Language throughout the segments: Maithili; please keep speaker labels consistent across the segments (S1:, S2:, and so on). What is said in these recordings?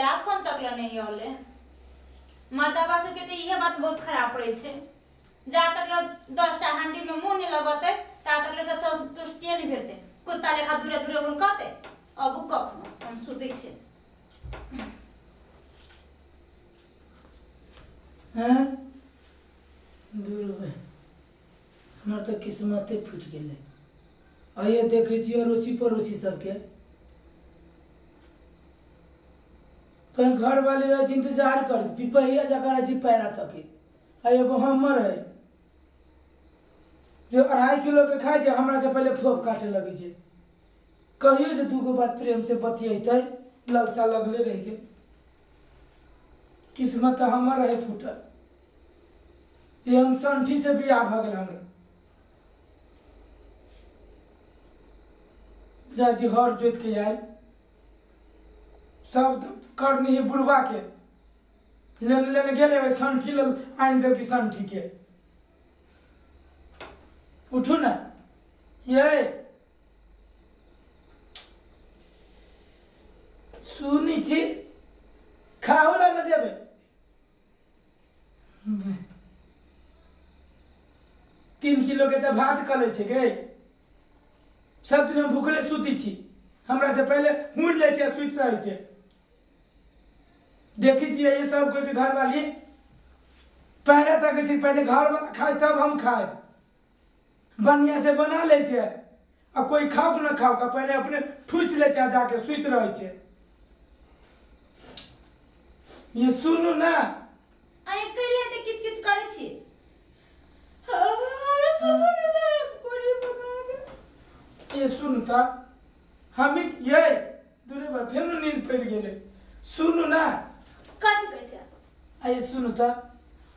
S1: गेलै, अखन तक ले नहीं औले। मर्दबा सबके तऽ इहे बात बहुत खराब पड़ै छै। जा तक ले 10टा हांडी में मुँह नहीं लगतै ता तक ले तऽ संतुष्टिए नहीं भेटतै। कुत्ता लेखा दूरे दूरे हुलकतै। अब कखनो हम सुतै छी।
S2: हैं दूर बे, हमर तऽ किस्मते फूटि गेलै। आइए देखै छियै अड़ोसी पड़ोसी सबके, पहिने घरवाली रहै छै इंतजार करैत, पिपहिया जकाँ रहै छै पैरा तके। आ एगो हमर है जे 2.5 किलो के खाइ छै, हमरा से पहिले फोफ काटे लगै छै। कहियो जे दूगो बात प्रेम से बतियेतै, ललसा लगले रहि गेल। किस्मत तऽ हमर रहै फूटल। एहन संठी से बियाह भऽ गेल हमरा। बुझा जी हर जोति के आयल सब करनी ही बुढ़वा के लेने लेने गेलै, ओहि संठी लेल आनि देलकै संठी के। उठू ने ये, सुनी छी खाओ ला न देबै। 3 किलो के तऽ भात कलै छै गे। सब दिन हम भूखले सुती छी, हमरा से पहले हुड़ लै छै आ सुति रहै छै। देखै छियै ये सब कोई के घरवाली पहले तक छै, पहले घरवाला खाए तब हम खाए। बढ़िया से बना लै छै आ कोई खाओ कि न खाओ का पहले अपने ठूसि लै छै आ जाके सुति रहै छै। ये सुनू ना,
S1: अहाँ कैले तऽ किच किच करै छी। हमरा सुनू ने, कोरी पका के।
S2: ये सुनू तऽ हम ये दूरे बा फेर नींद पड़ि गेलै। सुनू ना,
S1: कथी कहै छै?
S2: आ ये सुनू तऽ,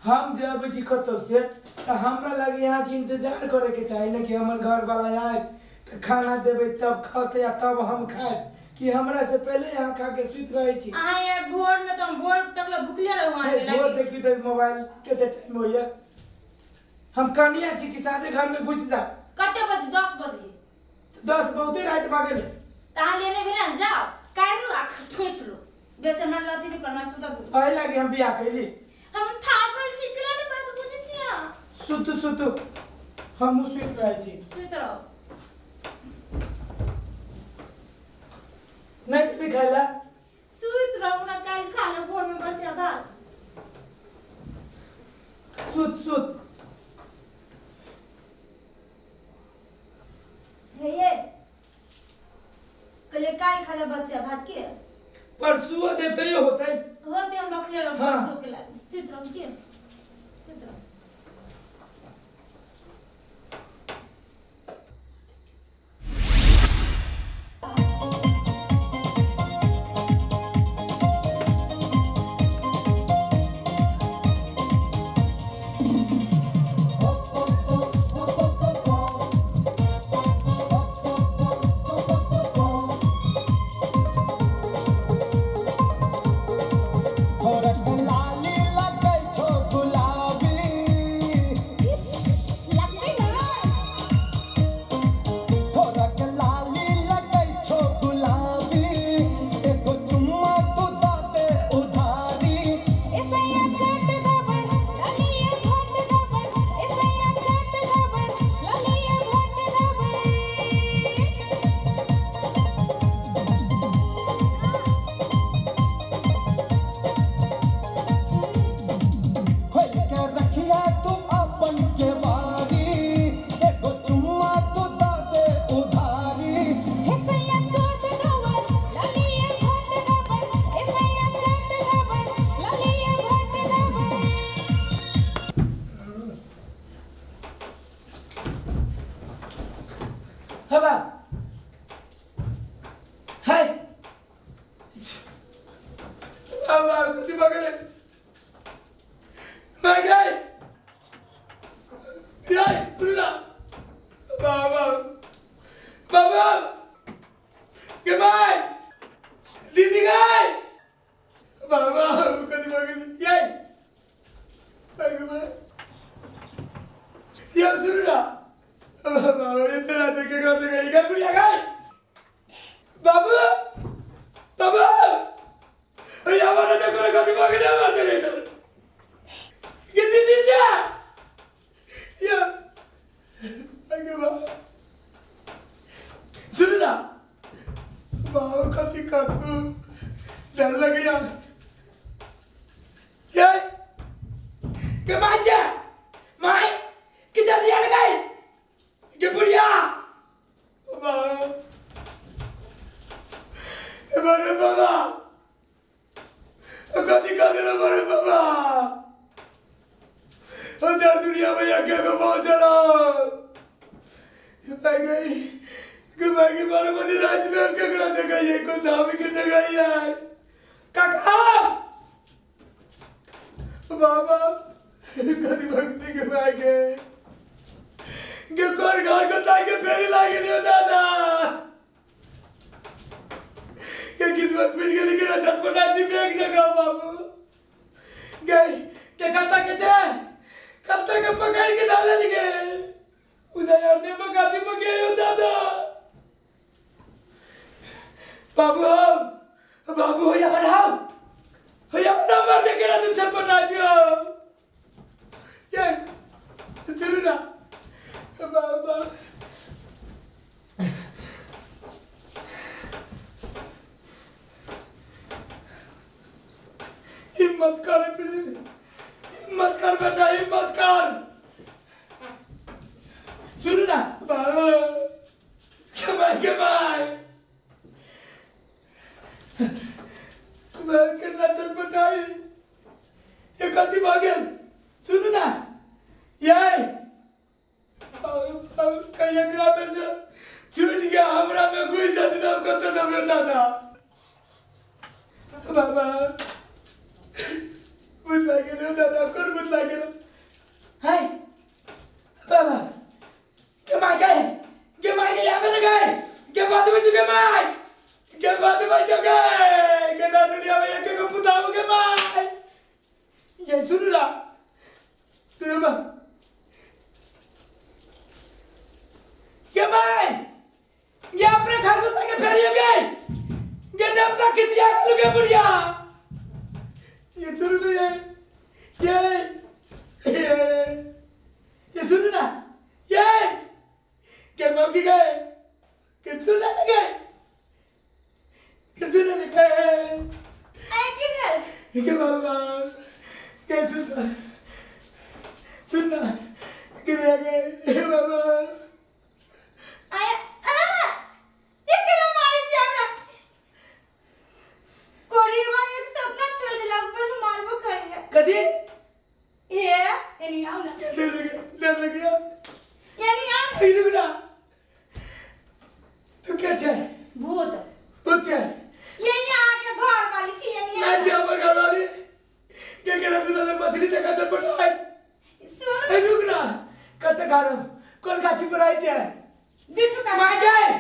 S2: हम जे अबै छी कतौ से तऽ हमरा लग यहाँके इंतजार करैके चाही ने कि हमर घरवाला आयत तऽ खाना देबै तब खतै आ तब हम खायब, कि हमरा से पहले यहाँ खा के सुति रहै छी।
S1: अहाँ ये भोर में तऽ हम भोर तक ले भुखले रहू अहाँके
S2: हे, भोर
S1: लागी।
S2: देखियौ तऽ मोबाइल कते टाइम होइया। हम कनिया छी कि साँझे घर में घुसि जा।
S1: कते बजे? 10 बजे।
S2: 10 बहुते राति भऽ गेलै।
S1: तऽ अहाँ लेने भेलै ने, जाउ काटि लू आ ठूसि लू। बेसी हमरा लथी नहि करना, सुतऽ दू।
S2: एहि लागी हम बियाह कैली।
S1: हम थाकल छी, केना नहि बात बुझै छी अहाँ?
S2: सुतू सुतू, हमहूँ सुति रहै छी।
S1: सुति रहू।
S2: नहि देबी खाय लए?
S1: सुति रहू ने, काल्हि खा लेब भोर में बसिया भात।
S2: सुत सुत।
S1: हे ये कहलियै काल्हि खा लेब बसिया भात के।
S2: परसुओ देब तैयो होतै।
S1: होतै, हम रखले रहब
S2: हाँ।
S1: परसुओ के लागी। सुति रहू के? सुति रहू।
S3: होरक लाली लगै छौ गुलाबी,
S1: लगतै ने।
S3: होरक लाली लगै छौ गुलाबी, एगो चुम्मा तू दऽ दे उधारी।
S4: इसैया चट देबै ललिया घट देबै, इसैया चट देबै ललिया घट देबै।
S3: खोलि के रखिया तू अपन केवारी, एगो चुम्मा तू दऽ दे उधारी।
S4: इसैया चट देबै ललिया घट देबै, इसैया चट देबै ललिया घट देबै।
S2: हवा है बाबा कथी भऽ गेलै? भऽ गेल ये बुढ़ा बाबा बाबा के my दीदी गए बाबा कथी भऽ गेलै? ये भगवान ये सुन ना बाबा, एते रात केकरा से गई गए बुढ़िया गए बाबू बाबू। कथी पकड़े मार दे इधर ये दीदी जा या आगे बा सुन ना बाबू कथी करू डर लग गया ये के माचा माई के जल्दी आ गई के बुढ़िया बाबा बड़े बाबा कथी कथी रे बड़े बाबा उधर दुनिया में यज्ञ को पहुंचलो मैं गई कि मैं की बारे मुझे रात में हम केकरा जगह ये को धाम की जगह है काका बाबा कथी भक्ति के मैं गए के कौन घर को जाके फेरी लागे लियो दादा के किस्मत मिल गई लेकिन छटपटा जी में एक जगह बाबू गई के कता के छे कता के पकड़ के डाले गए उधर यार ने बगाती में गए हो दादा बाबू हो बाबू हो या पर हो या पर मार दे के ना तुम छटपटा जी हो ये चलो ना बाबा हिम्मत कर हिम्मत कर बेटा हिम्मत कर सुन ना के भाई मैं कितना चटपटाई ये कथी भागल सुन ना ये कहीं एकरा में से छूट गया हमरा में घुस जाती तो हम कत जब दादा बाबा भूत लागेल दादा कोण भूत लागेल हाय बाबा के my गए के my गए यहाँ पे गए के बात में चुके my के बात में चुके के ना दुनिया में एक को पुताऊ के my ये सुन ना सुनो बा के my ये अपने घर में सके फेरी गए के देवता किसी आग लगे बुढ़िया ये सुन रही है ये ये ये सुन ना ये के मौकी गए के सुन ना गए के सुन ना गए
S1: आय की भेल
S2: के बाबा के सुन सुन ना के गए बाबा
S1: आय आ ये केना मारै छी हमरा कोरीवा एक सपना छोड़ देला ऊपर से मारबो करिया
S2: कथी
S1: ये एनी आओ ना
S2: डर लग गया
S1: एनी आओ
S2: रुक ना तू क्या छे
S1: भूत
S2: भूत छे
S1: ये यहाँ के घर वाली छी एनी
S2: ना छे हमर घर वाली के के रत ले मछली जका चटपटाई
S1: सुन
S2: ए रुक ना कत घर कोन गाछी पर आई छे
S1: बिट्टू का
S2: मां जाए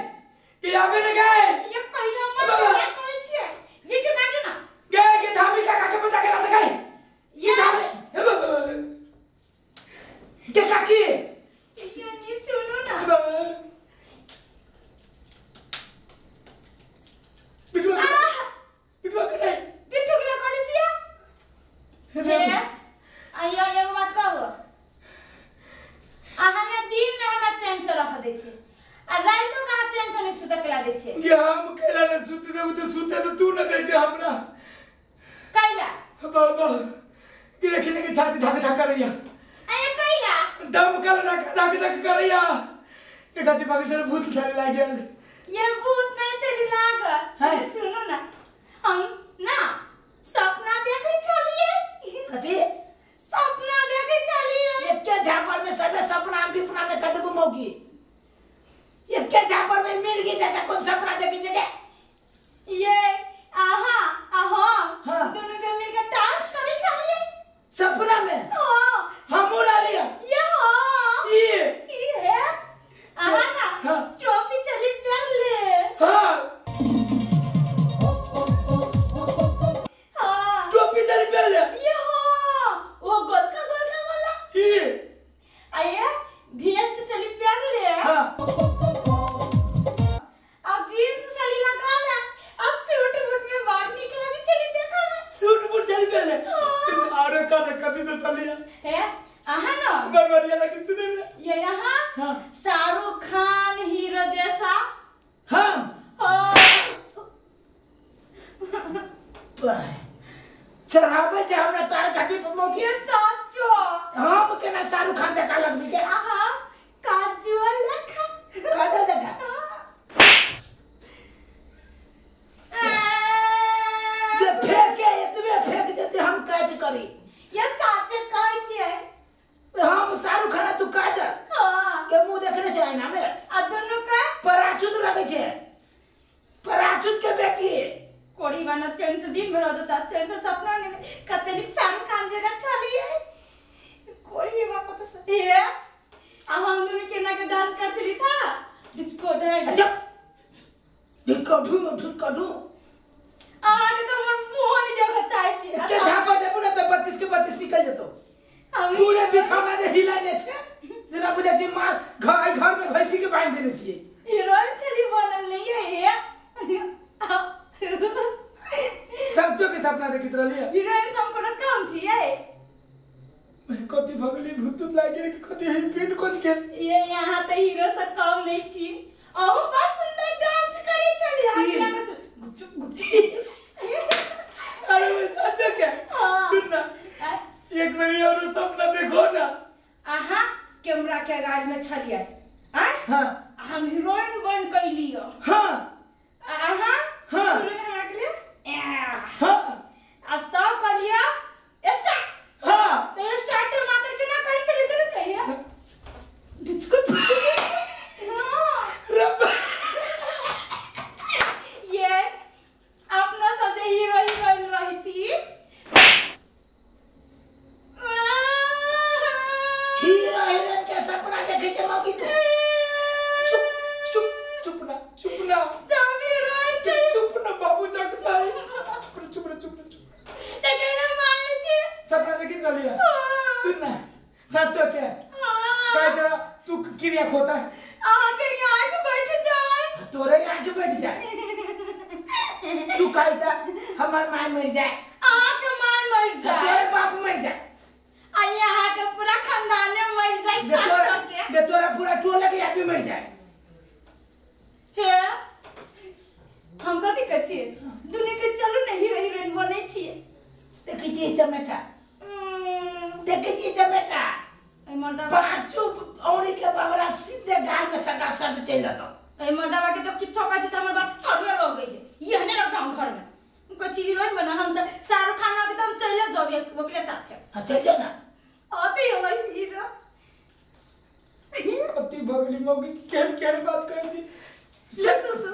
S2: के आबे न गए
S1: ये पहिला मार के करै छियै बिट्टू काटू ना
S2: गए के धामी काका के बचा के लात गए ये धामी के काकी
S1: ये नी सुनो ना
S2: बिटुआ बिटुआ कटे
S1: बिट्टू के करै छियै हे आइयो एगो बात कहू अहाँ ने दिन में हमरा चैन से रख दै छियै आ राइतो के अहाँ चैन से नहीं सुतऽ के ला दै छियै
S2: ये हम कैला न सुते देबू तो सुते तो तू न दै छै हमरा
S1: कैला
S2: बाबा के देखी ने के छाती धक धक करैया
S1: आय कैला
S2: दम कल धक धक धक करैया के कथी भगत तेरे भूत चले लागल
S1: ये भूत नहीं चली लागल सुनो ना हम ना सपना देखै छलियै
S5: कथी
S1: सपना देखै छलियै
S5: एके झापर में सबे सपना विपना में कदबू मौगी एके झापर में मिल गई जटा कौन सपना देखी जगह
S1: ये आहा आहा
S5: हाँ।
S1: दोनों के मिलकर डांस करै छलियै
S5: सपना में
S1: हां
S2: हम उड़ा लिया
S1: ये हां
S2: ये
S1: ये आहा ना
S2: हाँ।
S1: ट्रॉफी चली कर ले
S2: हाँ
S3: ओ
S2: और कर कथी से चलिया
S1: हे अहाँ न
S2: बड़ बढ़िया लगे सुने में।
S1: ये यहाँ
S2: हाँ।
S1: शाहरुख खान हीरो जैसा।
S2: हम
S5: चढ़ावे छै हमरा तार खाती पर मौकी।
S1: ये सचो
S5: हम केना शाहरुख खान जका लगबी के?
S1: अहाँ काजोल लेखा।
S5: काजल जका जे फेंके एतबे फेंक देते हम कैच करी।
S1: ये सच कहै छियै।
S5: हम शाहरुख खान तू काजल।
S1: हां
S5: के मुंह देखने छै आईना में।
S1: आ दुनू के
S5: पराचूत लगै छै, पराचूत के बेटी।
S1: कोड़ी बना चैन से दिन भर होता चैन से सपना नहीं कते निक शाहरुख खान जेना छलियै कोड़ी बाप पता से हे आ हम दुनू केना के डांस कर छली था डिस्को डांस।
S5: अच्छा डिस्को ढू ढू ढू।
S1: अहाँ के तो हमर मुंह नहीं देख चाहै छी।
S5: एते झापा देबो ने त 32 के 32 निकल जेतो। पूरे बिछौना जे हिलाइले छै जेना बुझै छी मां घर घर में भैंसी के बांधि देने छियै।
S1: हीरोइन छली बनल नहीं है।
S2: सब के सपना देखित रहलियै।
S1: हीरोइन से हम कोनो काम छियै?
S2: कथी भगली भूत तूत लागि गेल कथी ही पिन कथी के।
S1: ये यहाँ त हीरो से कम नहीं छी। अहू बड़ सुंदर डांस करै छली। हम केना कर गुपचुप गुपचुप।
S2: अरे वो सच के सुन ना एक बार और सपना देखो ना।
S1: अहाँ कैमरा के अगाड़ी में छलियै। आँ
S2: हां
S1: हम हीरोइन बन कैलियो।
S2: हां
S1: अहाँ
S2: हां
S1: शुरू में हमरा के लिए
S2: हां
S1: आ तब कहलियो स्टार्ट।
S2: हां
S1: तो स्टार्ट मात्र केना करै छलियै त कहिया डिस्को। हां
S2: रब
S1: ये अपना सब जे हीरो हीरोइन रही थी।
S5: हीरो हीरोइन के सपना देखै छै मौकी तू।
S2: चुप चुप चुप ना चुप ना चुप ना बाबू जगता है। चुप ना चुप ना चुप सपना देखित रहलियै। सुन ना सचो के काय करा तू क्रिया खोता है।
S1: अहाँ के यहाँ के बैठ जाए।
S5: तोरे यहाँ के बैठ जाए। तू कहता हमर मां मर जाए।
S1: अहाँ के मां मर जाए।
S5: तोरे बाप मर जाए।
S1: आ यहाँ के पूरा खानदान मर जाए सचो के।
S5: बे तोरा पूरा टोला के आदमी मर जाए।
S1: हे हम कथी कहै छियै दुनू के चलू ने हीरो हीरोइन बनै छियै।
S5: देखै छियै चमेटा देखै छियै चमेटा।
S1: एहि मर्दबा
S5: पाँचो औरी के बाबरा सीधे गाल में सटा सट चलि जेतौ।
S1: एहि मर्दबा के तो किछो कहै छी त हमर बात कड़ुए लगै छै। एहने रखा हम घर में कहै छी हीरोइन बना हम त शाहरुख खान के त हम चलि जाब ओकरे साथे।
S5: हां चलि जा ना।
S1: अभी हमर हीरो
S2: कथी भगली मौगी केहन केहन बात कहै छी।
S1: सचो तो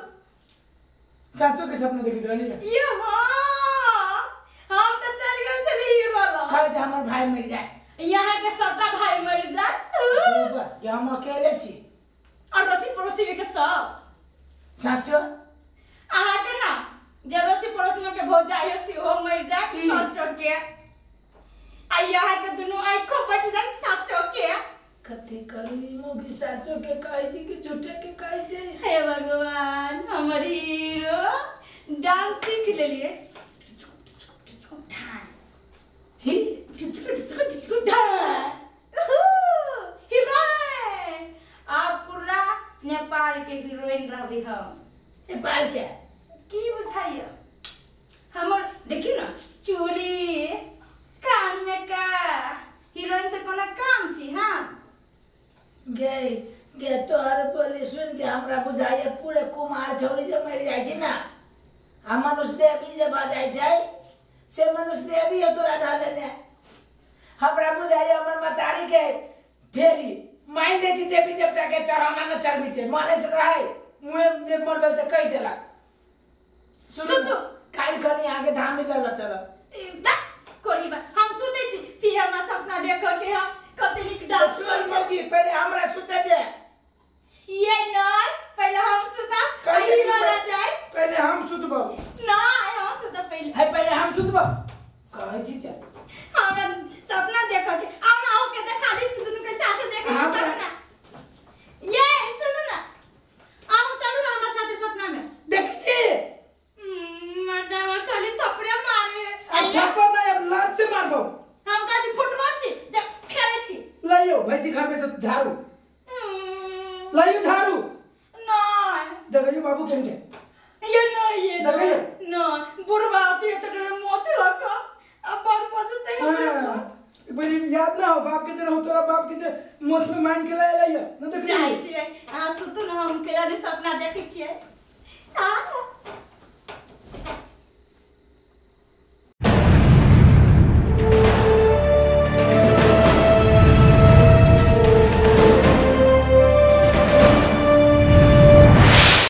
S2: सचो के सपना देखित रहलियै।
S1: ये हां हम त चल गेल छली हीरो लग।
S5: कहै जे हमर भाई मर जाए।
S1: यहाँ के सबटा भाई मर जाए।
S5: जे हम अकेले छी
S1: अड़ोसी पड़ोसी के सब।
S5: सचो
S1: अहाँ के ना जे अड़ोसी पड़ोसी में के भौजाई है सेहो मर जाए सचो के। आ यहाँ के दुनू आँखो बैठ जाए सचो के।
S5: कथी करू मौगी सचो के कहै छी कि झूठे के कहै छै।
S1: हे भगवान हमर हीरो डांस सीख लेलिए।
S5: ही
S1: हीरोइन आप पूरा नेपाल के हीरोइन रहबी हम।
S5: नेपाल के
S1: की बुझाइयो हमर देखी ना चूड़ी कान में का हीरोइन से कोनो काम छी। हां
S5: गे गे तोहर बोली सुन के हमरा बुझाइए पूरे कुमार छौरी जे मरि जाइ छै ना आ मनुष्य देवी जे भऽ जाइ छै से मनुष्य देवी है तोरा धऽ लेने। हमरा बुझाइए हमर महतारी के फेरी मान दै छी देवी देवता के चढ़ाना न चढ़बै छै मानै से रहै मुँहे जे मन भेल से कहि देलक।
S1: सुतू
S5: काल्हि खनी अहाँके धामी लऽ लऽ चलब।
S1: कोरी बा हम सुतै छी फिर हमरा सपना देखऽ के हम कते नीक डांस करै छी।
S5: पहिले हमरा सुतै दे।
S1: ये नहीं पहिले हम सुता हीरो ना जाए।
S2: पहिले हम सुतबौ।
S1: नहीं हम सुतब पहिले।
S5: है पहिले हम सुतबौ कहै छी जे
S1: हमरा सपना देखऽ के आउ ना आउ के देखा दै छी दुनू के साथे देखै छी सपना। ये सुनू ना आउ चलू ना हमरा साथे सपना में
S5: देखै छी।
S1: मर्दवा खाली थप्पड़े मारे।
S2: आ थप्पड़ नहीं अब लात से मारबौ। झाड़ू लाइयो झाड़ू
S1: नहीं
S2: जगह बाबू के के
S1: ये नहीं ये
S2: जगह
S1: नहीं बुढ़वा आती है तो डरे मोच लगा अब बार बजते हैं
S2: हाँ, एक बार याद ना हो बाप के जरा हो तोरा बाप के जरा मोछ में मान के लाए लाइया न तो
S1: जाइ छियै अहाँ सुतू ने हम केला ने सपना देखै छियै आ